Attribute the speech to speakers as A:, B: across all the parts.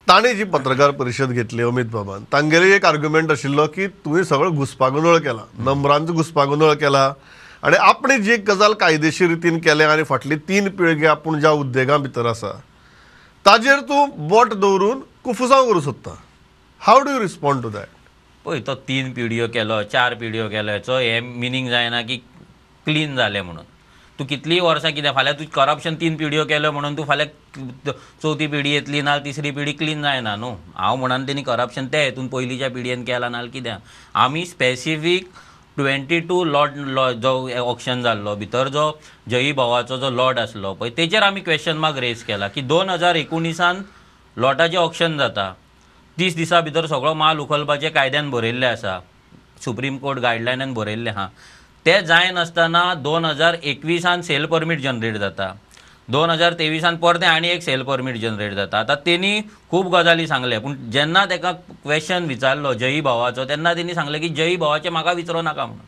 A: ताणें जी पत्रकार परिशद घेतली अमित बाबान, तांगेली एक आर्ग्युमेंट आशिल्लो की तुवें सगळो घुस्पागोंदळ केला, नंबरांचो घुस्पागोंदळ केला आनी आपणे जी गजाल कायदेशीर रितीन केल्या आनी फाटली 3 पिळगे आपूण ज्या उद्देगां भितर आसा ताजेर तूं बोट दवरून कुफुसांव करूं सोदता. How do you respond to that?
B: पळय, तो 3 पिढयो केलो, 4 पिढयो केलो हेचो हें मिनींग जायना की क्लीन जालें म्हणून. तूं कितलीय वर्सां कितें फाल्यां तूं करप्शन 3 पिढयो केल्यो म्हणून तूं फाल्यां चवथी पिढी येतली ना तिसरी पिढी क्लीन जायना न्हू. हांव म्हणून तेणी करप्शन ते हेतून पयलींच्या पिढयेन केलां ना कितें. आमी स्पेसिफीक 22 लॉट जो ऑक्शन जाल्लो भितर जो जयी भावाचो जो लॉट आसलो पळय तेचेर आमी क्वेश्चन मार्क रेज केला की 2019 लॉटाचें ऑक्शन जाता, 30 दिसां भितर सगळो माल उखलपाचें कायद्यान बरयल्लें आसा, सुप्रीम कोर्ट गायडलायनान बरयल्लें आहा. ते जायनासतना 2021 सेल परमीट जनरेट जाता, 2023 परतें आनी एक सेल परमीट जनरेट जाता. आतां तेणी खूब गजाली सांगले, पूण जेन्ना ताका क्वेश्चन विचारलो जयी भावाचो तेन्ना तेणी सांगलें की जयी भावाचें म्हाका विचारूं नाका म्हणून.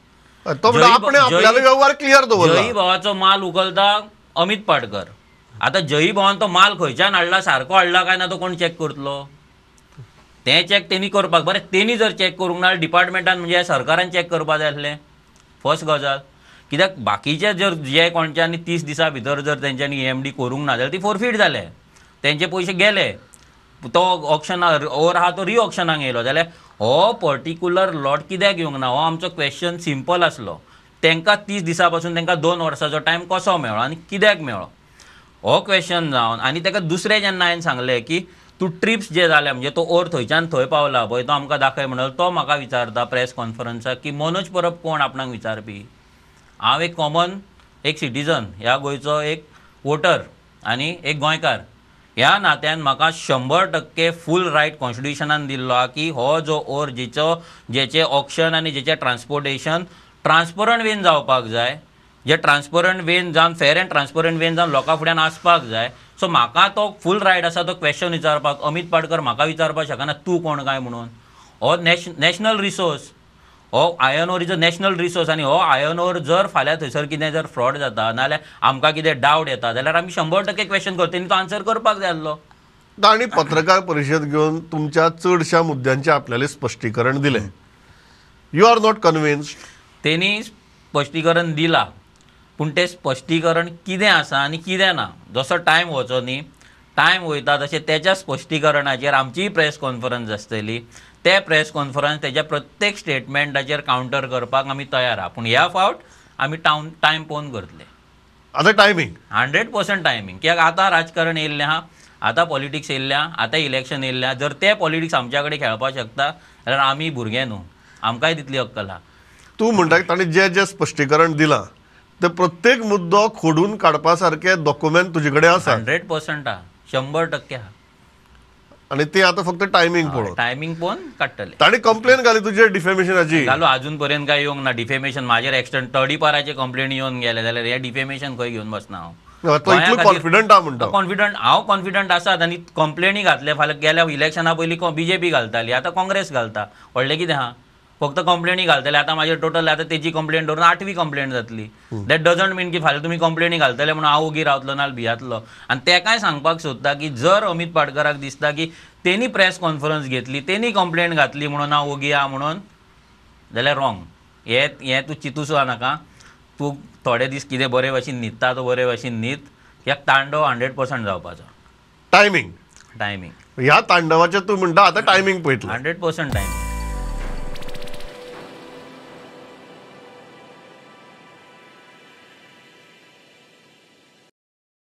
B: जयी भावाचो माल उखलता अमित पाटकर. आतां जयी भावान तो माल खंयच्यान हाडला, सारको हाडला काय ना तो कोण चॅक करतलो? तें चॅक तेणी करपाक बरें, तेणी जर चॅक करूंक ना डिपार्टमेंटान म्हणजे सरकारान चॅक करपाक जाय आसलें. फर्स्ट गजाल कित्याक बाकीचे जर जे कोणच्यांनी 30 दिसां भितर जर तेंच्यांनी EMD करूंक ना जाल्यार ती फोरफीट जाले, तेंचे पयशे गेले, तो ऑक्शना ओर आहा तो रिऑक्शनाक येयलो. जाल्यार हो पर्टिक्युलर लॉट कित्याक येवंक ना हो आमचो क्वेश्चन सिंपल आसलो. तांकां 30 दिसां पासून तांकां 2 वर्सांचो टायम कसो मेळ्ळो आनी कित्याक मेळ्ळो हो क्वेश्चन जावन. आनी ताका दुसरें जेन्ना हांवें सांगलें की तूं ट्रिप्स जे जाले म्हणजे तो ओर थंयच्यान थंय पावला पळय तो आमकां दाखय म्हणून तो म्हाका विचारता प्रेस कॉन्फरन्साक की मनोज परब कोण आपणाक विचारपी? हांव एक कॉमन एक सिटीजन, ह्या गोंयचो एक वोटर आनी एक गोंयकार ह्या नात्यान म्हाका 100% फूल रायट कॉन्स्टिट्युशनान दिल्लो आहा की हो जो ओर जेचो जेचें ऑक्शन आनी जेचें ट्रान्सपोर्टेशन ट्रान्सपरंट वेन जावपाक जाय, जे ट्रान्सपरंट वेन जावन फेर एंड ट्रान्सपरंट वेन जावन लोकां फुड्यान आसपाक जाय. सो म्हाका तो फूल रायट आसा तो क्वेश्चन विचारपाक. अमित पाटकर म्हाका विचारपाक शकना तूं कोण काय म्हणून. हो नॅशनल रिसोर्स, हो iron ore is a national resource आनी हो आयर्न ओर जर फाल्यां थंयसर कितें जर फ्रॉड जाता नाजाल्यार आमकां कितें डावट येता जाल्यार आमी 100% क्वेश्चन करता, तेणी तो आन्सर करपाक जाय आसलो.
A: तांणी पत्रकार परिशद घेवन तुमच्या चडश्या मुद्द्यांचें आपल्यालें स्पश्टीकरण दिलें. You are not convinced?
B: तेणी स्पश्टीकरण दिलां पूण तें स्पश्टीकरण कितें आसा आनी कितें ना, जसो टायम वचो न्ही टायम वयता तशें तेच्या स्पश्टीकरणाचेर आमचीय प्रेस कॉन्फरन्स आसतली. ते प्रेस कॉन्फरन्स तेच्या प्रत्येक स्टेटमेंटाचेर कावंटर करपाक आमी तयार आहा, पूण ह्या फावट आमी टायम पळोवन करतले.
A: आतां टायमींग
B: 100% टायमींग, कित्याक आतां राजकारण येयल्लें आहा, आतां पॉलिटिक्स येयल्लें आहा, आतां इलेक्शन येयल्लें आहा. जर ते पॉलिटिक्स आमच्या कडेन खेळपाक शकता जाल्यार आमी भुरगे न्हू, आमकांय तितली अक्कल आहा.
A: तूं म्हणटा ताणें जें जें स्पश्टीकरण दिलां ते प्रत्येक मुद्दो खोडून काडपा सारके डॉक्युमेंट तुजे कडेन आसा?
B: 100% आहा, 100% आहा.
A: आनी ते आतां फक्त टायमींग पळोवन,
B: टायमींग पळोवन काडटले.
A: ताणें कंप्लेन घाली तुजेर डिफेमेशनाची?
B: घालू, अजून पर्यंत काय येवंक ना डिफेमेशन. म्हाजेर एक्सटर्न तडीपाराचे कंप्लेन येवन गेले जाल्यार हे डिफेमेशन खंय घेवन बसना हांव.
A: कॉन्फिडंट आहा म्हणटा?
B: कॉन्फिडंट हांव कॉन्फिडंट आसात. आनी कंप्लेनी घातले फाल्यां गेल्या इलेक्शना पयलीं बीजेपी घालताली, आतां काँग्रेस घालता. व्हडलें कितें आहा, फक्त कंप्लेनी घालतले. आतां म्हाजेर टोटल आतां तेजी कंप्लेन धरून 8वी कंप्लेन जातली. That doesn't मीन की फाल्यां तुमी कंप्लेनी घालतले म्हणून हांव ओगी रावतलो नाल्यार भियातलो. आनी तेकाय सांगपाक सोदता की जर अमित पाटकराक दिसता की तेणी प्रेस कॉन्फरन्स घेतली, तेणी कंप्लेन घातली म्हणून हांव ओगी आहा म्हणून, जाल्यार रॉंग. हें तूं चिंतू सुद्दां नाका. तूं थोडे दीस कितें बरे भाशेन न्हिदता तो बरे भाशेन न्हीद, कित्याक तांडव 100% जावपाचो.
A: टायमींग,
B: टायमींग
A: ह्या तांडवाचें तूं म्हणटा आतां टायमींग पळयतलो.
B: 100% टायमींग.